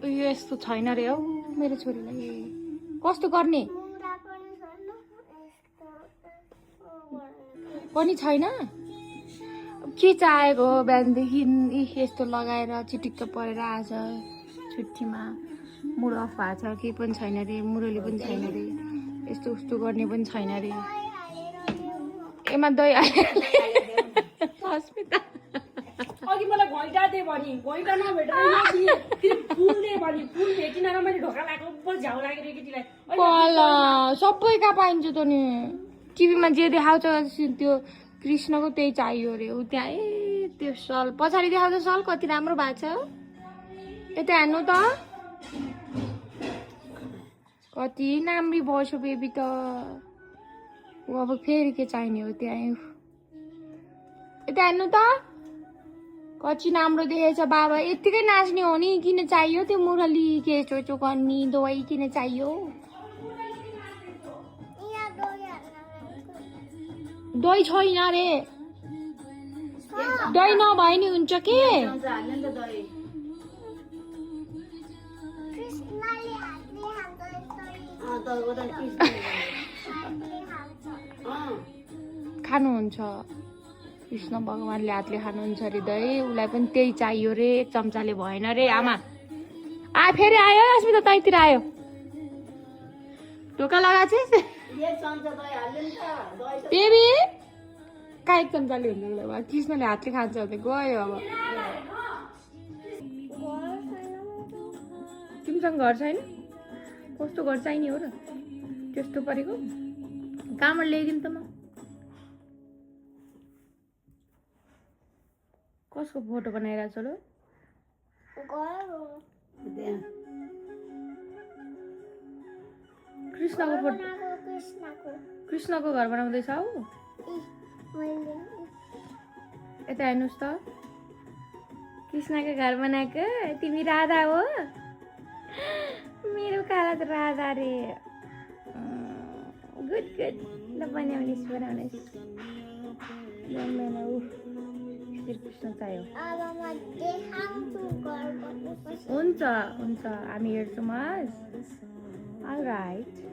यो यस्तो छैन रे हौ मेरो छोरीलाई कस्तो गर्ने पनि छैन के चाहेको हो बिहानदेखि यस्तो लगाएर चिटिक्क परेर आज छुट्टीमा मुड अफ भएको छ केही पनि छैन रे मुरली पनि छैन रे यस्तो उस्तो गर्ने पनि छैन रे एमा दही अस्मिता अघि मलाई घैँटा दे भनी घैँटा नभेटेर फुल दे भनी फुल भेटिन र मैले ढोका लगाएको ऊपर झ्याउ लागेर केटीलाई सबै कहाँ पाइन्छ त नि टिभीमा जे देखाउँछ त्यो कृष्णको त्यही चाहियो अरे ऊ त्यहाँ ए त्यो सल पछाडि देखाउँछ सल कति राम्रो भएको छ यता हेर्नु त कति नाम्री बस्यो बेबी त ऊ अब फेरि के चाहिने हो त्यहाँ यता हेर्नु त कति राम्रो देखेछ बाबा यत्तिकै नाच्ने हो नि किन चाहियो त्यो मुरली के चोचो गर्ने दवाई किन चाहियो दही छैन रे दही नभए नि हुन्छ के खानुहुन्छ कृष्ण भगवानले हातले खानुहुन्छ अरे दही उसलाई पनि त्यही चाहियो रे एक चम्चाले भएन रे आमा फेरि आयो अस्मिता तैतिर आयो ढोका लगाएछिस् बेबी कहाँ एक चम्चाले हुन्छ उसलाई कृष्णले हातले खान्छ भने गयो अब तिमीसँग घर छैन कस्तो घर चाहिने हो र त्यस्तो परेको कहाँबाट ल्याइदिउँ त म कसको फोटो बनाइरहेको छ र कृष्णको फोटो कृष्णको घर बनाउँदैछौ यता हेर्नुहोस् त कृष्णको घर बनाएको तिमी राधा हो मेरो काला त राधा रे गुड गुड ल बनाउनेस् कृष्ण चाहियो हुन्छ हामी हेर्छौँ आज अलराइट